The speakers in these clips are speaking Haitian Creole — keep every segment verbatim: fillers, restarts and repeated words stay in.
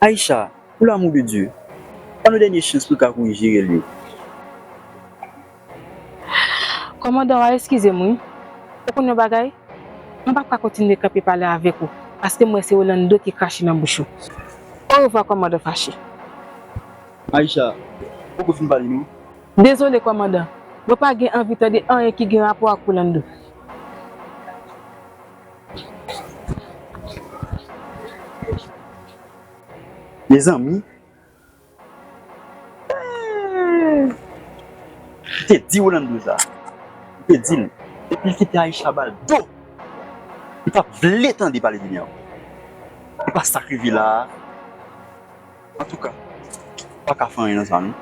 Aïcha, pour l'amour de Dieu, ban nou dènye chans pou l ka kouri jere l yo. Kòmandan, w a eskize m, wi. Ou konn yon bagay? Mwen p ap ka kontinye kanpe pale avèk ou, paske m wè se Rolando ki krache nan bouch ou. Orevwa, kòmandan fache. Aïcha, ou poko fin pale, non? Dezole, kòmandan. Mwen pa gen anvi tande anyen ki gen rapò ak Rolando. Mezanmi, m te di Rolando sa. M te di l, depi l kite Aïcha ba l do, m p ap vle tande pale de li ankò. E pa sa k rive la a. Antouka, m pa ka fè anyen nan sa, non.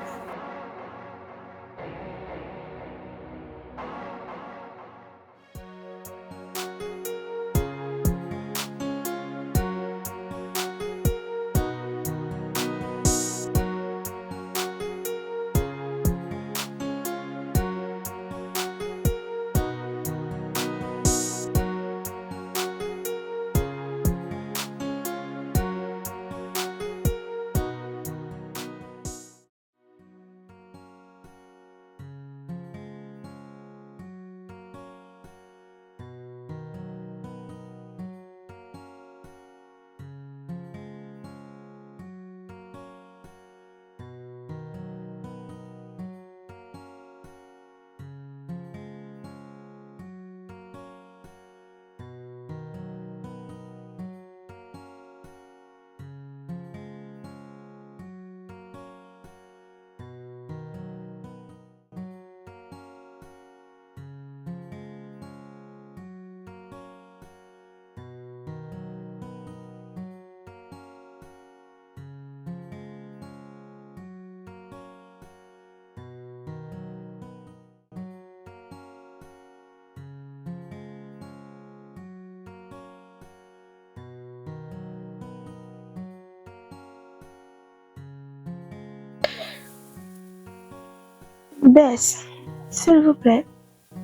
Bès, silvouplè,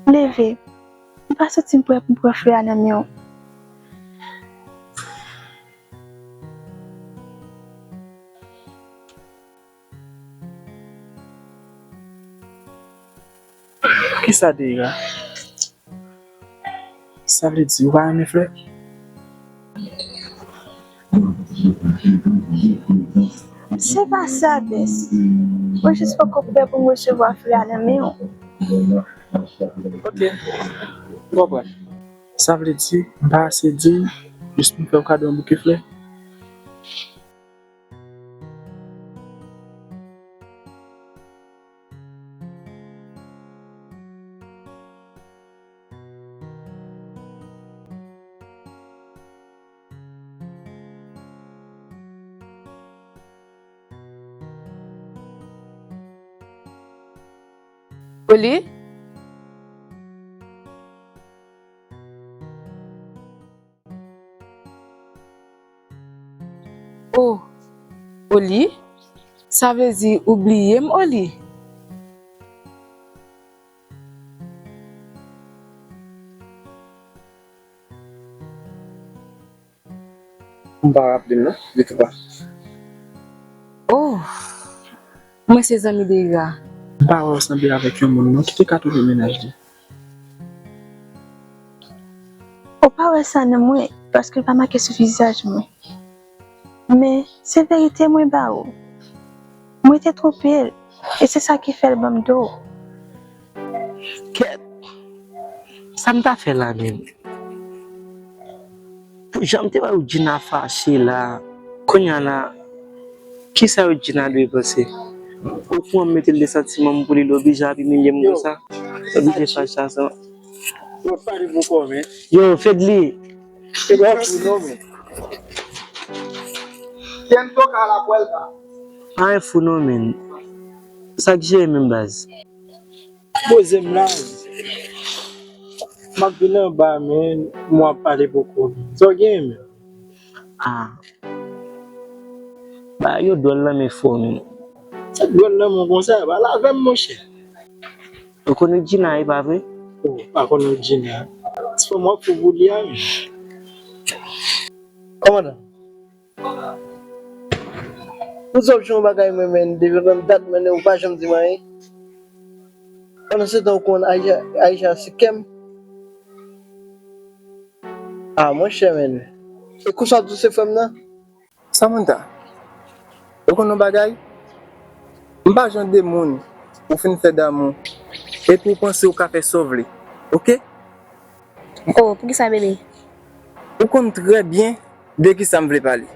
leve. M pa santi m prè pou m pran flè a nan men w. Kisa, Deira? Sa vle di ou pa renmen flè? Se pa sa, Bès. Mwen jis poko prè pou m resevwa flè a nan men w. Ok, m konprann. Sa vle di m pa ase diy jis pou m fè w kado yon bouke flè? Oli? Oh, Oli? Sa vle di ou bliye m, Oli? M pa raple m non, de tout pa. Oh, mwen se zanmi Deira. M pa wè w sanble avèk yon moun non ki te ka twonpe mennaj li. Ou pa wè sa nan mwen, paske l pa make sou vizaj mwen. Men, se verite mwen ba ou. Mwen te twonpe l, e se sa ki fè l ban m do. Kèt! Sa m ta fè la menm? Pou jan m te wè Woodjina fache la, kounye a la, kisa Woodjina dwe panse? Ou pran m mete l de santiman m pou li, l oblije ap imilye m konsa? L oblije fache sa. Yo, pale pou kò, men. Yo, Fedly! Se pa fou non, men. Kèn toka la pwèl pa. Pa gen fou non, men. Sa k jere menm baz? Poze m la. M ap vin anba, men, m ap pale poko. Sa w gen, men? Ah. Bagay yo dwòl nan men fò, men. Sa dwòl nan men konsa, pale avè m, monchè. Ou konnen Gina, e pa vre? Oh, pa konnen Gina. Se pa mwen pou li a, men. Kòmandan. Ou sòt yon bagay mwen, men, depi lontan dat, men, ou pa janm di m anyen. Pandan se tan, ou konn Aisha, Aisha se kè m. Ah, monchè, men. E konsa w di se frè m nan? Samantha, ou konn yon bagay? M pa jan de moun ou fin fè damou, epi ou panse ou ka fè sa w vle, oke? Oh, poukisa, bebe? Ou konn trè byen de kisa m vle pale.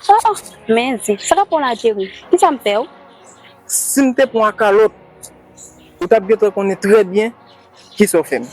Oh, oh, men di, sa k ap pran w la, Jerry? Kisa m fè w? Si m te pran w a kalòt, ou t ap gentan konnen trè byen kisa w fè m.